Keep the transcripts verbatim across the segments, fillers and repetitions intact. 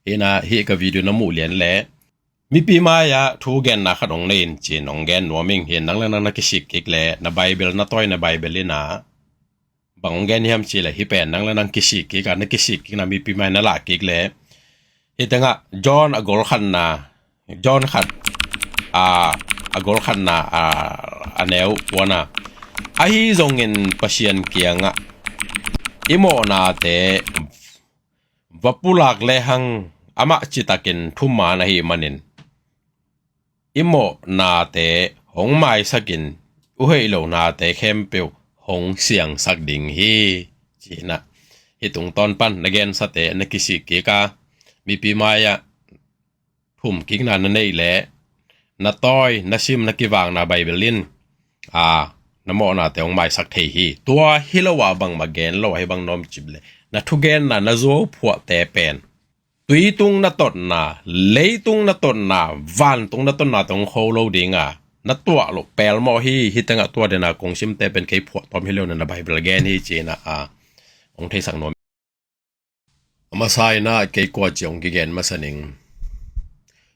Ina hih ka video na muh lian le mipi mai-ah thu genna khat hong nei in ci-in hong gen nuam ing. Hi nang le nang na kisik kik le na Bible, na tawi na Bible ina bang hong gen hiam ci le hih pen nang le nang kisik kik a, na kisik kik na mipi mai na lah kik le hih tengah John a gol khatna, John khat a, a gol khatna a, a neu kuana, ahi zongin Pasian kiangah i mawhnate va pulak lehang amah citakin thuman ahih manin i mawhnate hong maisakin uhei lonate khempeuh hong siangsak ding hi. Cinah hih tungtawn pan na gensate na kisik kik a, mipi mai-ah thum kikna na neih leh na tawi, na sim, na kivakna Bible in a, na mawhnate hong maisak thei hi. Tua hi lo ah bangmah gen lo ahi bang nuam cip le na thugenna, na zuau phuahte pen tuitung na totna, leitung na totna, vantung na totna tong kho lo dinga na tuah loh pelmawh hi. Hih tengah tua dena kong simte pen kei phuahtawm hi lo na, na Bible gen hi cinah a, hong theisak nuam. A masa inah kei kua ci hong kigen masa ning.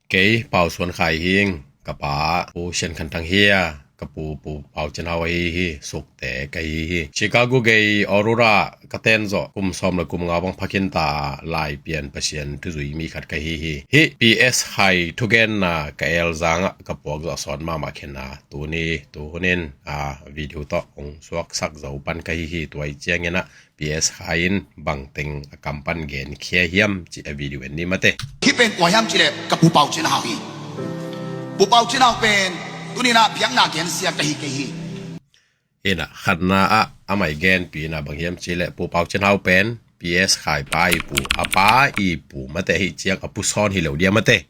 Kei Pau Suan Khai hing, ka pa Pu Sian Khan Thang hi a, ka pu Pu Pau Cin Hau ahi hi. Sukte ka hi hi. Chicago gei Aurora ka ten zawh kum sawm le kum nga bang phakin ta lai pian Pasian thuzui mi khat ka hi hi. Hih P S Khai thugenna ka elzangah ka puak zawh a sawt mahmah khin a, tuni tuhunin a video tawh hong suaksak zo pan ka hi hi. Tua ih cianginah P S Khai in bangteng a kam pan genkhia hiam cih a video en ni mate. Hih pen kua hiam cih leh ka Pu Pau Cin Hau hi. Pu Pau Cin Hau pen tuninah biakna gensia ka hi kei hi. Inah khatna ah amah i genpi inah bang hiam cih leh Pu Pau Cin Hau pen P S Khai pa i pu, a pa i pu mate, hih ciang a pu sawn hi lo dia mate.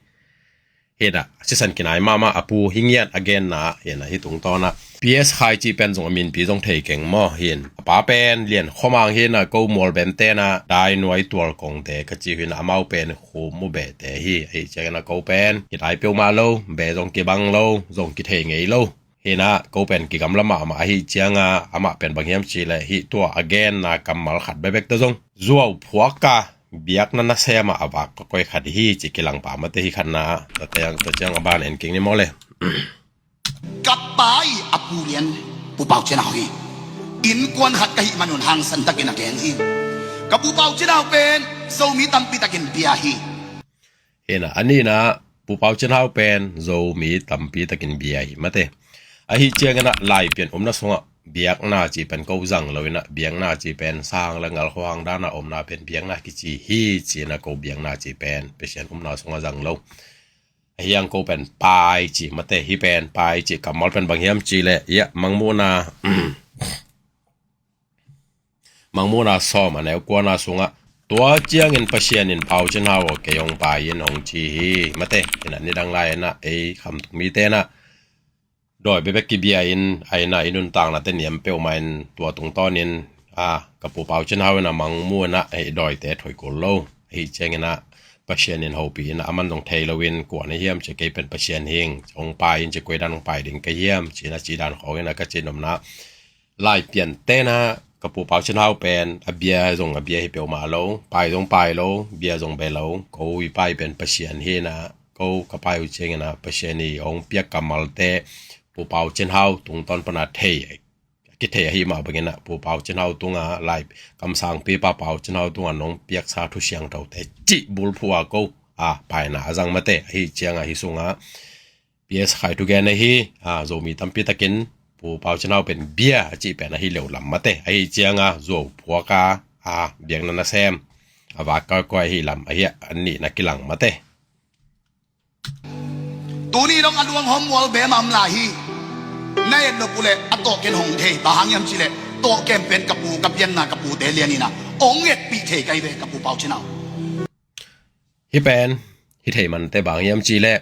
Hinah sisan kinai mahmah a pu hi ngiat a genna ah hinah hih tungtawnah P S Khai cih pen zong a minpi zong thei keng maw? Hin a pa pen Lian Khua Mang hinah ko Mualbem tenah dainuai tualkongte ka ci hinah amau pen Khum Mu Behte hi. Ahi cianginah ko pen kidai peuhmah lo, be zong kibang lo, zong kithei ngei lo. Hinah ko pen kigamla mahmah ahi cianga amah pen bang hiam cih leh hih tua a genna kammal khat bekbek tawh zong zuau phuak a biakna nasem ah a vak kawikawi khat hi ci kilangpa mate. Hih khatna ah tua ciang a ban en kik ni maw le. Ka pa i a pu lian Pu Pau Cin Hau hi. Innkuan khat ka hih manun hangsan takin a gen hi. Ka Pu Pau Cin Hau pen Zomi tampi takin bia hi. Hinah a nihna Pu Pau Cin Hau pen Zomi tampi takin bia hi mate. Ahi cianginah laipian omna sungah biakna cih pen ko zang lo inah biakna cih pen sang le ngal khuang dana omna pen biakna kici hi cinah ko biakna cih pen Pasian omna sungah zang lo. Ahiang ko pen pai cih mate. Hih pen pai cih kammal pen bang hiam cih leh ia Mangmuhna Mangmuhna sawm a neu kuana sungah tua ciangin Pasian in Pau Cin Hau aw kei hong pai in hong ci hi mate. Hinah nidang lai inah ei khamtung mite inah dawi bekbek kibia in a inah i nuntaknate niam peuhmah in tua tungtawnin a ka Pu Pau Cin Hau inah Mangmuh inah ei dawite thoih kul lo. Ahi cianginah Pasian in hopih inah a man zong thei loin kua na hiam ci kei pen Pasian hing hong pai in ci koi dan hong pai ding ka hiam cinah ci dan khawng inah ka ci nopna laipian tenah ka Pu Pau Cin Hau pen a bia zong a bia hi peuhmah lo, pai zong pai lo, bia zong bia lo. Ko i pai pen Pasian hinah ko ka pai uh cianginah Pasian i hong piak kammalte Pu Pau Cin Hau tungtawn pana thei kithei ahi mah banginah Pu Pau Cin Hau tunga lai kamsangpipa Pau Cin Hau tunga nong piaksa thu siangthote cih bulphuh a ko a paina a zang mate. Ahi cianga hih sungah P S Khai thugen ahi a, Zomi tampi takin Pu Pau Cin Hau pen bia a cih pen ahi leulam mate. Ahi cianga zuau phuak a a biakna nasem a vak kawikawi ahi lam ahi a, an nihna kilang mate. Tuni dong a luanghawm Mualbem ah om lai hi. Na et nop uh leh a tawhken hong thei, bang hang hiam cih leh tawhken pen ka pu ka pianna ka pute lian inah hong etpih thei ka hi ve ka Pu Pau Cin Hau. Hih pen hih thei mante bang hiam cih leh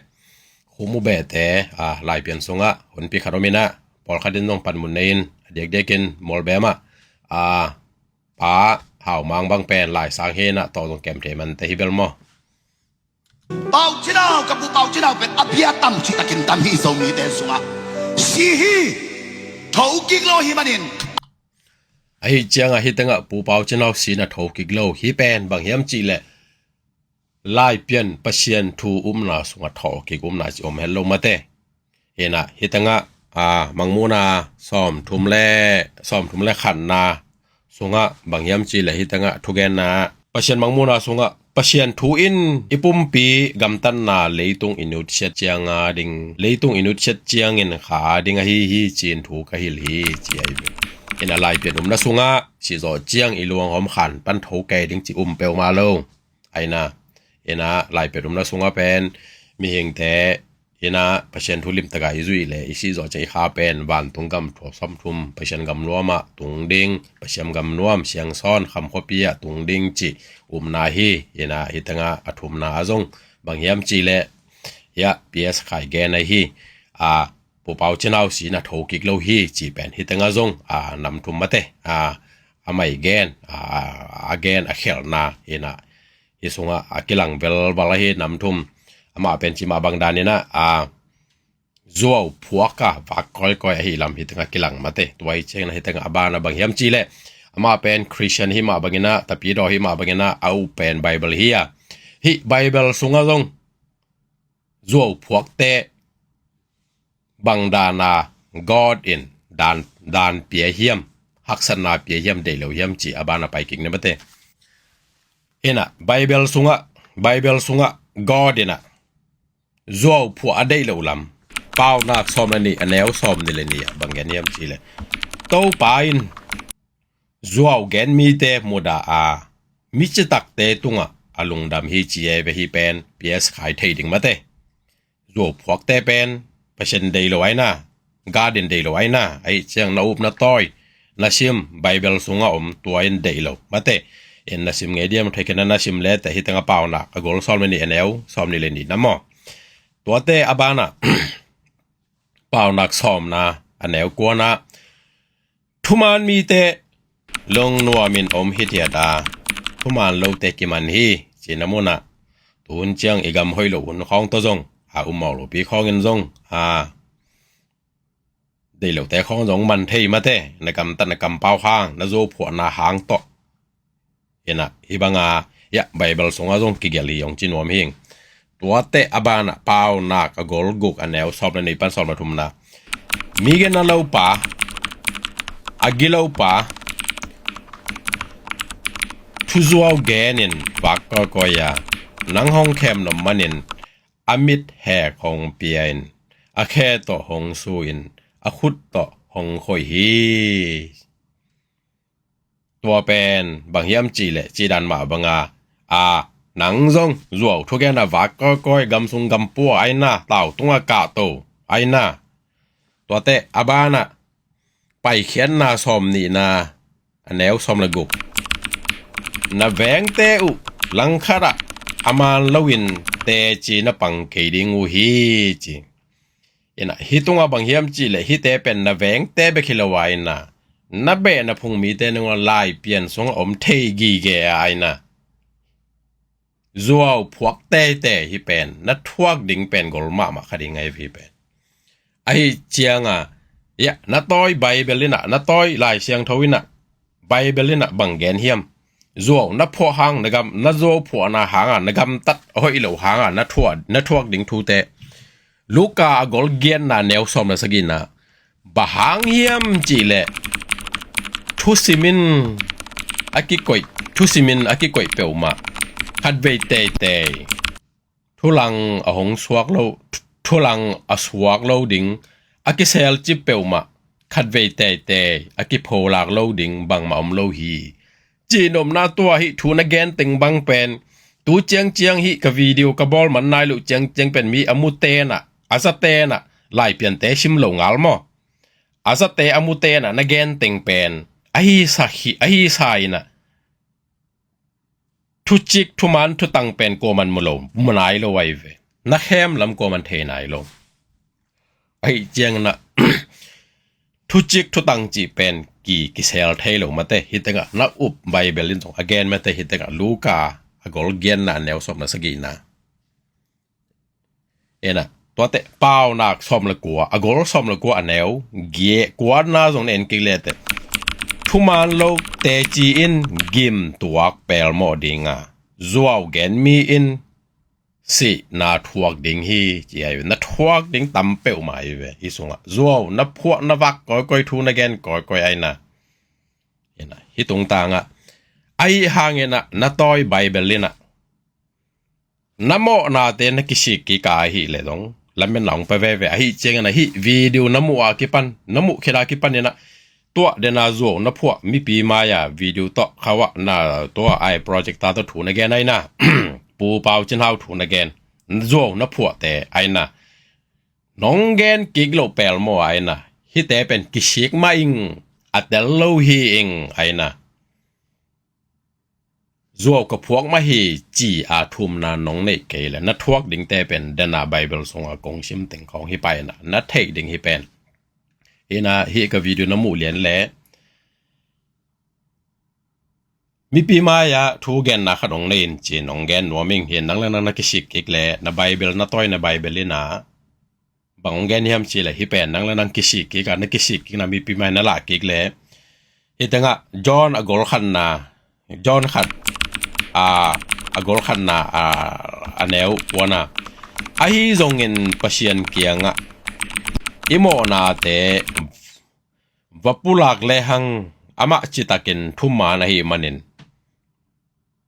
Khum Mu Behte a laipian sungah hunpi khat om inah pawlkhat in zong panmun nei in a diakdiakin Mualbem ah a pa Hau Mang bang pen laisang hinah tawh zong kem thei mante hi bel maw? Pau Cin Hau, ka Pu Pau Cin Hau pen a bia tam cih takin tam hi Zomite sungah. Si hi. Tho kik lo hi manin. Ahi ciangah hih tengah Pu Pau Cin Hau sihna tho kik lo. Hih pen bang hiam cih leh Laipian Pasian thu upna sungah thawhkik upna ci om het lo mate. Ina, hi tengah, a, Mangmuhna sawmthum le, sawmthum le khatna sungah bang hiam cih leh hi tengah thugenna, Pasian Mangmuhna sungah Pasian thu in i pumpi gamtatna leitung i nutsiat cianga ding, leitung i nutsiat ciangin kha ding ahi hi ci-in thu ka hilh hi ci ahi ve. Ina, Laipian upna sungah sih zawh ciang i luanghawm khan pan tho kei ding ci um peuhmah lo. Aina, ina, Laipian upna sungah pen mihingte, ina, Pasian thu limtakin i zuih leh i sih zawh ciang i kha pen vantung gam thuak sawmthum, Pasian gam nuamah tung ding, Pasian gam nuam siangsawn kham khuapi ah tung ding cih upna hi. Ina, hi tengah a thumna ah zong bang hiam cih leh, hiah P S Khai gen ahi, a, Pu Pau Cin Hau si na thokik lo hi cih pen hi tengah zong, a, nam thum mate, a, a mai gen, a, a gen a khelhna, ina, hi sungah a kilang velval ahi nam thum. Amah pen cimah bang dan ina, a, zuau phuak a vak kawikawi ahi lam hi tengah kilang mate. Tua hi ciangin hi tengah a banah bang hiam cih leh, amah pen Christian hi mah bangin ah, tapidaw hi mah bangin ah, a up pen Bible hi a, hih Bible sungah zong zuau phuakte bang dana God in dan, dan pia hiam, haksatna pia hiam, deih lo hiam cih a bana pai kik ni mate. Ina, Bible sungah, Bible sungah God ina zuau phuah a deih lo lam, Paunak sawm le nih a neu sawm nih le nih ah bang gen hiam cih leh, Topa in zuau gen mite mudah a, mi citakte tungah a lungdam hi ci ei ve. Hi pen P S Khai thei ding mate. Zuau phuakte pen Pasian deih lo aina, God in deih lo aina, ahi ciang na up na tawi, na sim, Bible sungah om tua in deih lo mate. In na sim ngei diam thei kena, na sim lete hi tengah Paunak a gol sawm le nih a neu sawm nih le nih na maw. Tuate a bana Paunak sawmna a neu kuana, thuman mite lungnuamin om hithiat a, thuman lote kiman hi cina munah, tun ciang i gam hoih lo hun khawng tawh zong, a, um mawk lopi khawngin zong, a, deih lote khawng zong man thei mate, na gamtat na kampau hang, na zuau phuahna hang tawh. Ina, hi banga, ya, Bible sungah zong kigelh hi hong ci nuam hing. Tuate a bana Paunak a gol guk a neu sawm le nih pan sawm le thumna. Mi genna lopa, a gilopa, thuzuau genin vak kawikawi a, nang hong khem nop manin a mit hek hong pia in, a khe tawh hong su in, a khut tawh hong khoih hi. Tua pen bang hiam cih leh, cih dan mah banga, a, nang zong zuau thugen a vak kawikawi, gamsung gampua aina, tau tunga kahto aina. Tuate a bana Paikhiatna sawm nihna a neu sawm le guk. Na vengte uh langkhatah a man loin teci na pang kei ding uh hi ci. Ina, hi tungah bang hiam cih leh, hihte pen na vengte bek hi lo a ina, na beh na phung mite nungah Laipian sungah om thei gige a ina, zuau phuak teitei hi pen, na thuak ding pen gol mahmah kha ding ahi hi pen. Ahi cianga, ya, na tawi Bible ina, na tawi Lai Siangtho ina, Bible ina bang gen hiam? Zuau na phuah hang, na gam, na zuau phuahna hanga, na gamtat a hoih lo hanga, na thuak, na thuak ding thute. Luka a gol giatna neu sawm le sagihna. Bang hang hiam cih leh, thusimin a kikoih, thusimin a kikoih peuhmah, khatvei teitei thulang a hong suak lo, thulang a suak lo ding, a kiselcip peuhmah, khatvei teitei a kipholak lo ding bangmah om lo hi. Cihnopna tua hih thu na gen teng bang pen, tu ciangciang hih ka video ka bawl man nai loh ciangciang pen mi a mu tenah, a za tenah, Laipiante sim lo ngal maw? A zate a mu tenah na gen teng pen, ahi sa hi, ahi sa inah, thucik thuman thutang pen kuaman mu lo, mu nai lo ahi ve. Na khem lam kuaman thei nai lo. Ahi ciangin ah, thucik thutang cih pen ki, kisel thei lo mate, hi tengah na up Bible in zong a gen mate, hi tengah Luka a gol giatna a neu sawm le sagihna. Ena, tuate Paunak sawm le kua, a gol sawm le kua a neu giat kuana zong na en kik lete. Thuman lo teci in gim tuak pelmawh dinga, zuau gen mi in sihna thuak ding hi, ci ahi ve. Na thuak ding tam peuhmah ahi ve, hih sungah. Zuau na phuah, na vak kawikawi, thu na gen kawikawi ahi na. Hi na, hih tungtangah. Ahi hangin ah, na tawi Bible in ah, na mawhnate na kisik kik a ahih leh zong, lamen a hong pia veve. Ahi ciangin ah, hih video na muh a kipan, na muh khit a kipan in ah, tua dena zuau na phuah, mipi mai-a video tawh khauh ah na tua ai projector tawh thu na gen ahi na. Pu Pau Cin Hau thu na gen, zuau na phuahte ahi na. Nong gen kik loh pelmawh ahi na. Hihte pen kisik mah ing, a tel lo hi ing ahi na. Zuau ka phuak mah hi, ci a thumna nong neih kei leh, na thuak dingte pen dena Bible sungah kong sim teng khawng hi pah in ah, na theih ding hi pen. Hi na, hih ka video na muh lian leh, mipi mai-ah thu genna khat hong nei in, ci-in hong gen nuam ing. Hi, nang le nang na kisik kik leh, na Bible, na tawi na Bible in ah, bang hong gen hiam cih leh, hih pen nang le nang kisik kik a, na kisik kikna mipi mai na lah kik leh, hih tengah John a gol khatna, John khat, a, a gol khatna, a, a neu kuana. Ahi zongin Pasian kiangah i mawhnate va pulak lehang, amah citakin thuman ahih manin,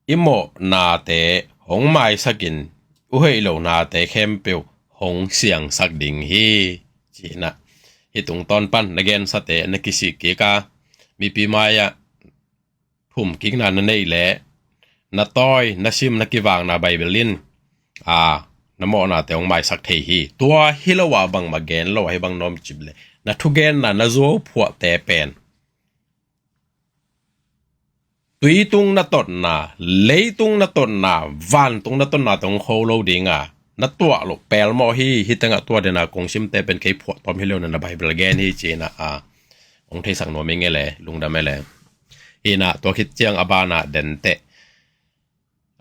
i mawhnate hong maisakin, uh hoih lohnate khempeuh hong siangsak ding hi, ci-in ah. Hih tungtawn pan na gensate na kisik kik a, mipi mai-ah thum kikna na neih leh, na tawi, na sim, na kivakna Bible in, a, na mawhnate hong maisak thei hi. Tua hi lo a bangmah gen lo, ahi bang nuam cip leh, na thugenna, na zuau phuahte pen, tui tung na totna, lei tung na totna, van tung na totna tawh hong kho lo ding a, na tuah loh pelmawh hi. Hih tengah tua dena kong simte pen kei phuahtawm hi lo na, na Bible gen hi, ci-in ah, a, hong theisak nuam ing e le, lungdam e le. Hi na, tua khit ciang a bana denteh,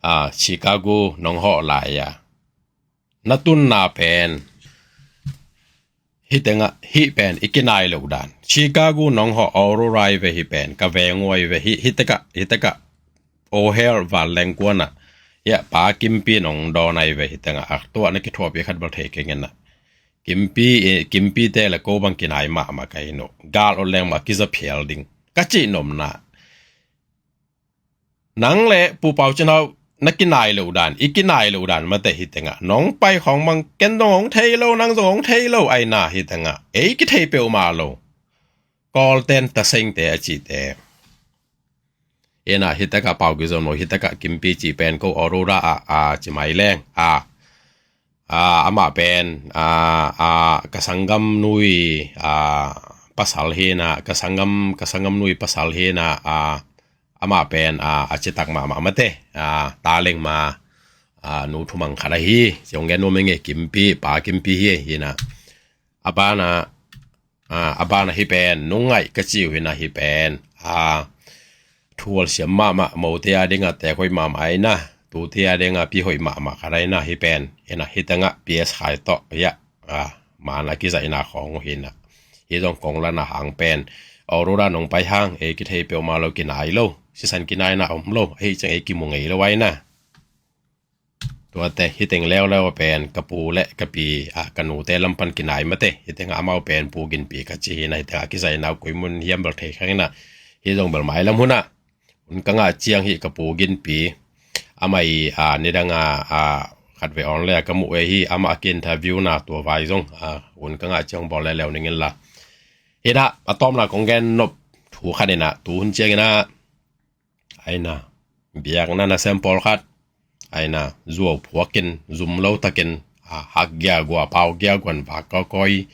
a, Chicago nong hawh lai-a, na tunna pen, hih tengah, hih pen i kinai loh dan. Chicago nong hawh, Aurora ahi ve hih pen, ka veng uh ahi ve. Hih, hih tekah, hih tekah, O'Hare vanleng kuanah, ya, Pa Kimpi nong dawn ahi ve hih tengah. A, tua na kithuahpih khat bel thei keng in ah. Kimpi, eh, Kimpite le ko bang kinai mahmah ka hi uh. Gal ot leng mah kiza phial ding ka cih nopna. Nang le Pu Pau Cin Hau na kinai loh dan, i kinai loh dan mate hih tengah. Nong pai khawng bang ken zong hong thei lo, nang zong hong thei lo ahi na hih tengah. Ei kithei peuhmah lo. Kawlten Tasengte a cihte. Hi na, hih tekah Pau Kizom lo, hih tekah Kimpi cih pen ko Aurora ah, a, ci mai leng. A, a, amah pen, a, a, ka sanggam nui, a, pasal hi na, ka sanggam, ka sanggam nui pasal hi na, a, amah pen, a, a citak mahmah mate, a, Taleng ma, a, nu thumang khat ahi, ci hong gen nuam ing e, Kimpi, Pa Kimpi hi, hi na. A bana, a, a bana hih pen, nungaih ka ci uh hi na hih pen, a, thual siam mahmah, mote a dingah teek hoih mahmah ahi na, tute a dingah pi hoih mahmah khat ahi na hih pen, hi na, hih tengah P S Khai tawh, ya, a, man a kizaihna khawng uh hi na. Hih zong kong lana hang pen, Aurora nong pai hang, ei kithei peuhmah lo kinai lo, sisan kinaina om lo, ahi ciang ei kimu ngei lo ahi na. Tuate, hih teng leuleu pen, ka pu le ka pi, a, ka nute lam pan kinai mate, hih tengah amau pen Pu Ginpi ka ci hi na, hih tengah kizaihna uh koi mun hiam bel thei kha ing na, hih zong bel mailam hun ah. Hun ka ngah ciang hih ka Pu Ginpi, amah i, a, nidang a, a, khatvei online ah ka muh e hi, amah a ki-interview na tua vai zong, a, hun ka ngah ciang bawl leuleu ning in la. Hi na, a tawpna kong gen nop thu khat hi na, tu hun ciang hi na, ahi na, biakna nasem pawlkhat, ahi na, zuau phuakin, zum lo takin, a, hak giagua, pau giaguan, vak kawikawi.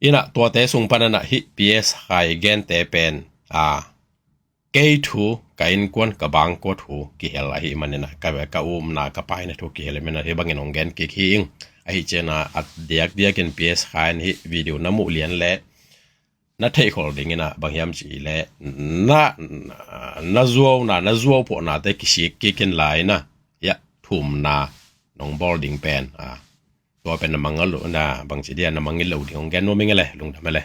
Hi na, tuate sung pan a na hih P S Khai gente pen, a, kei thu, ka innkuan, ka bangkua thu kihel ahih manin a, ka, ka umna, ka paina thu kihel ahih manin a, hih bangin hong gen kik hi ing. Ahi ciangin a, a diakdiakin P S Khai in hih video na muh lian leh, na theihkholh dingin a, bang hiam cih leh, na, na zuauna, na zuau phuahnate kisik kik in la hi na, ya, thumna nong bawl ding pen, a, tua pen na mangngilh lo, na bangci dia na mangngilh lo ding hong gen nuam ing e le, lungdam e le.